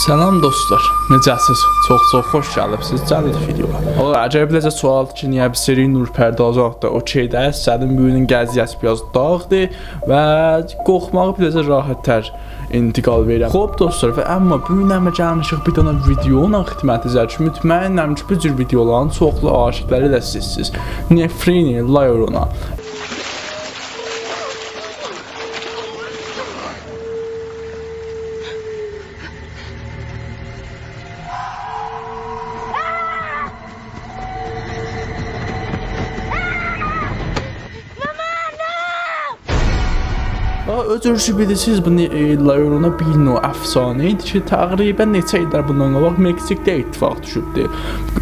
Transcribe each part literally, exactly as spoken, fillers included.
سلام دوستلار، نئجه‌سیز؟ چوخ چوخ خوش گلیبسیز جدید ویدیویا. آقا، اگر بیله‌جه سؤال کی، نییه بیر سری نورپردازی حاقدا اوکئی دئییل، سنین بو گونون قضیه‌سی بیر آز داغیقدیر و قورخماغی بیله‌جه راحت‌تر انتقال وئریرم. خوب دوستلار، و اما بو گون همه گلمیشیک بیر دنه ویدیونون خدمتینیزه کی، مطمئنم کی، بو جور ویدیولارین چوخلو عاشیقلری ده سیزسیز. نفرین لا یورونا. آقا، اؤزونوز بیلیرسینیز، بو نی-، ائ، لا یورونا بیر نوع افسانه ایدی کی، تقریباً نئچه ایللر بوندان قاباق مکزیکده اتفاق دوشوبدو.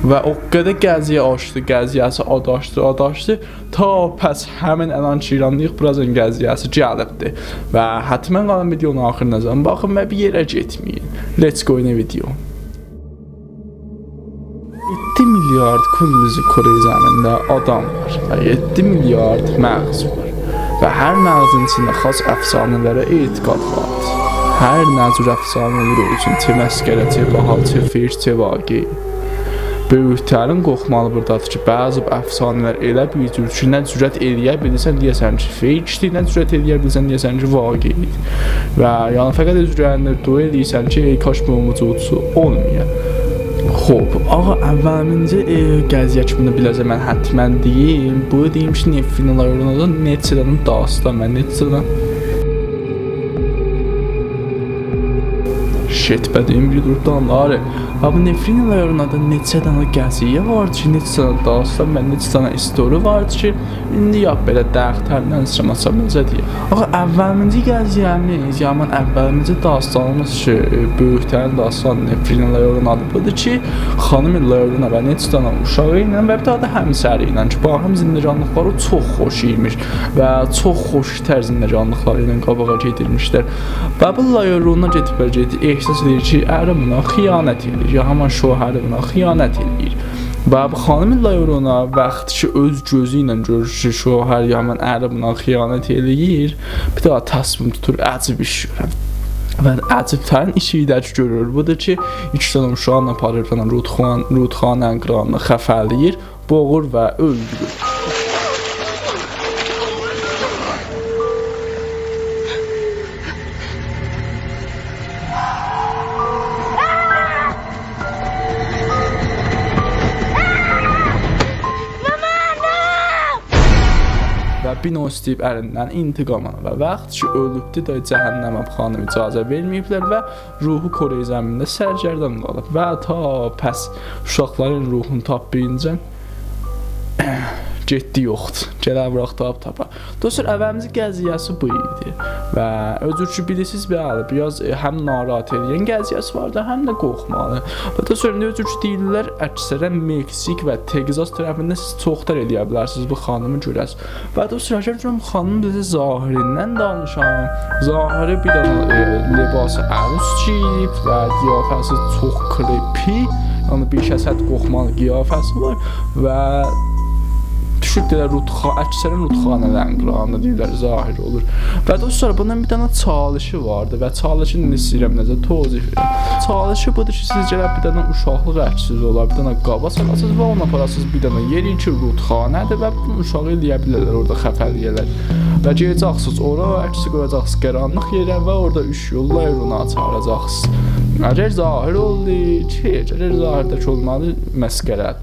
و او قدر قضیه آشدی، قضیه‌سی آداشدی، آداشدی. تا پس همین الان کی ایرانداییق، بوراجان قضیه‌سی گلیبدی. و حتماً قالین ویدیونون آخیریناجان باخین و بیر یئره گئتمه‌یین. Let's go in a video. یئددی میلیارد کل کره زمینده آدام وار و یئددی میلیارد مغز وار. و هر مغزین ایچینده خاص افسانه‌لره اعتقاد وار. هر نه جور افسانه اولور اولسون، چه مسخره، چه باحال، چه فیک، چه واقعی. بؤیوکلرین قورخماغی بورادادیر کی، بعضی افسانه‌لر ائله بیر جور کی، نه جرأت ائلیه بیلیرسن دئیه‌سن کی، فیکدیر، نه جرأت ائلیه بیلیرسن دئیه‌سن کی، واقعی‌دیر. و یعنی فقط اؤز اوره‌یینده دعا ائلییرسن کی، ای کاش بو اوموجو اوتسو اولمایا. خوب، آقا، اوّلینجی، ائ، قضیه کی، بونو بیله‌جک من حتماً دئییم. بو دئییم کی، نفرین لا یورونادا نئچه دنه داستان و نئچه دنه شت به دئییم، بیر دور دانلاری. ها، بو نفرین لا یورونادا نئچه دنه قضیه وار کی، نئچه دنه داستان و نئچه دنه استوری وار کی، ایندی یا بئله داغیتاریندان سیرماسا بیله‌جک دئیک. آقا، اوّلینجی قضیه‌میز، یا من اوّلینجی داستانیمیز کی، ائ، بؤیوکلرین داستانی نفرین لا یورونادیر. بودور کی، خانیم لا یورونا و نئچه دنه اوشاغی ایله و بیر دنه ده همسری ایله کی، باخیم زندگانلیقلاری چوخ خوش ایمیش و چوخ خوش‌تر زندگانلیقلاری ایله قاباغا گئدیرمیشلر. و بو لا یورونا گئدیب و گئدیر، احساس ائدیر کی، اری بونا خیانت ائدیر، یا همان شوهری بونا خیانت ائدیر. و بو خانیم لا یورونا وقتی کی، اؤز گؤزو ایله گؤرور کی، شوهر یا همان اری بونا خیانت ائله‌ییر، بیر دنه تصمیم توتور، عجیب ایش گؤرم. و عجیب‌ترین ایشی ده کی گؤرور، بودور کی، ایکی دنه اوشاغینی آپاریر، بیر دنه رودخان-، رودخانه‌نین قیراغیندا خفه‌له‌ییر، بوغور و اؤلدورور. و بیر نوع ایسته‌ییب الیندن انتقام آلا. و وقت کی اؤلوبدو دا، جهنم خانیمی اجازه وئرمه‌ییبلر و روحو کره زمینده سرگردان قالیب. و تا پس اوشاقلارین روحونو تاپمایینجا گئتدی یوخدور. گرک ووراق تاپ تاپا. دوستلار، اوّلینجی قضیه‌سی بو ایدی. و اؤزور کی بیلیرسینیز، بلی، بیر آز، ائ، هم ناراحت ائله‌ین قضیه‌سی واردی، هم ده قورخمالی. و دوستلار، ایندی اؤزور کی دئییرلر، اکثراً مکزیک و تگزاس طرفینده سیز چوخ‌تر ائلیه بیلرسینیز بو خانیمی گؤره‌سینیز. و دوستلار، اگر بو خانیمین بیزه ظاهریندن دانیشام، ظاهری بیر دنه، ائ، لباس عروس گئییب و قیافه‌سی چوخ کریپی، یعنی بیر شئی صد قورخمالی قیافه‌سی وار و دوشوب دئییرلر رودخا-، اکثراً رودخانه‌لرین قیراغیندا دئییرلر ظاهر اولور. و دوستلار، بونون بیر دنه چالشی واردی و چالشی ایندی ایسته‌ییرم نئجه توضیح وئریم. چالشی بودور کی، سیز گرک بیر دنه اوشاقلیق عکسیز اولا، بیر دنه قابا سالاسینیز و اونو آپاراسینیز بیر دنه یئری کی، رودخانه‌دیر و بو اوشاغی ائلیه بیلرلر اورادا خفه‌له‌یه‌لر. و گئده‌جکسینیز اورا، عکسی قویاجاقسینیز قارانلیق یئره و اورادا اوچ یوللا رونا چاغیراجاقسینیز. اگر ظاهر اولدو، کی، اگر ظاهرده‌کی اولمادی، مسخره‌دیر.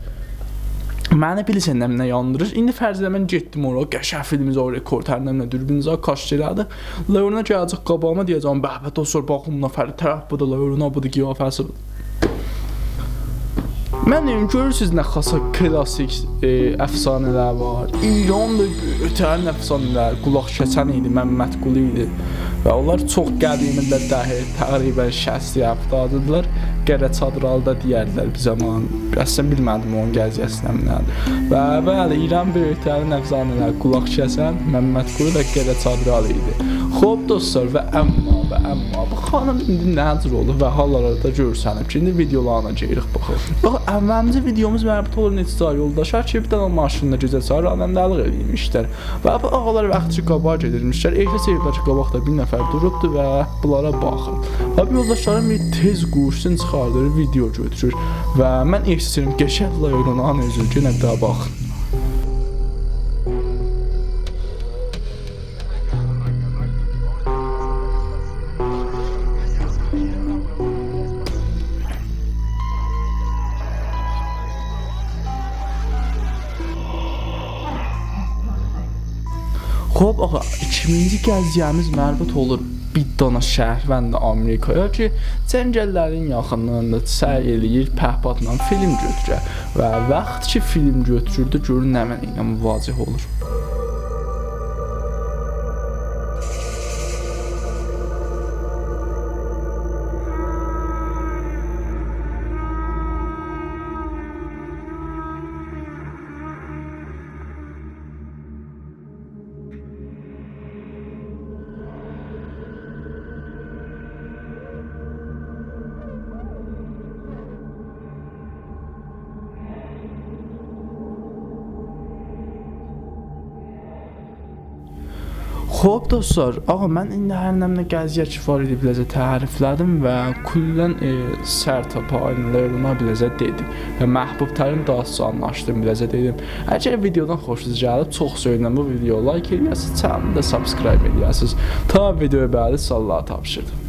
منی بیلیرسن نمنه یاندیریر؟ ایندی فرض ائله من گئتدیم اورا، قشنگ فیلمینیزه، او رکورد، هر نمنه دوربینینیزه کاشت ائله‌دی. لا یورونا گله‌جک قاباغیما، دئیه‌جم، «به به، دوستلار، باخین بو نفر، طرف بودور، لا یورونا بودور، قیافه‌سی بودور.» من دئییم، گؤرورسونوز نه خاصا کلاسیک، ائ، افسانه‌لر وار. ایراندا بؤیوک‌ترین افسانه‌لر، قولاق کسن ایدی، ممدقولی ایدی. و اونلار چوخ قدیمی‌دیرلر، دهه تقریباً شصت هفتادی‌دیرلر. قره چادرالی‌دا دئیردیلر بیر زامان. اصلاً بیلمه‌دیم اونون قضیه‌سی نمنه‌دیر. و بلی، ایران بؤیوک‌ترین افسانه‌لر، قولاق کسن، ممدقولی و قره چادرالی ایدی. خوب، دوستلار، و اما آمما بو خانیم ایندی نه جور اولوب و حاللاردا گؤرسنیب کی، ایندی ویدئولارینا گئدیریک باخاق. باخ، اوّلیمجی ویدئوموز مربوط اولور نئچه ساعت یولداشا کی، بیر دنه ماشینلا گئجه ساعت راننده‌لیق ائله‌ییرمیشلر. و بو آغالار وقتی کی قاباغا گئدیرمیشلر، ائله سئییرلر کی قاباقدا بیر نفر دوروبدور و بونلارا باخیر. و بو یولداشلارین بیری تئز گوشیسینی چیخاردیر، ویدئو گؤتورور. و من احساس ائدیرم، قشنگ لایونون آن اؤزو یئنه ده باخ. خوب، آغا، ایکینجی قضیه‌میز مربوط اولور بیر دانا شهروند آمریکایا کی، جنگللرین یاخینلیغیندا سعی ائله‌ییر پهپادلا فیلم گؤتوره. و وقت کی فیلم گؤتوروردو، گؤرون نمنه ایله مواجه اولور. خوب، دوستلار، آغا، من ایندی هر نمنه قضیه کی وار ایدی، بیله‌زه تعریفله‌دیم و کلاً، ائ، سر تا پایین لایونو بیله‌زه دئدیم. و محبوب‌ترین داستانینی آچدیم، بیله‌زه دئدیم. اگر ویدئودان خوشونوز گلیب، چوخ سئوینم بو ویدئویا لایک ائله‌یه‌سینیز، چنلی ده سابسکرایب ائله‌یه‌سینیز. تا ویدئوی بعدی، ساغلیغا تاپشیردیم.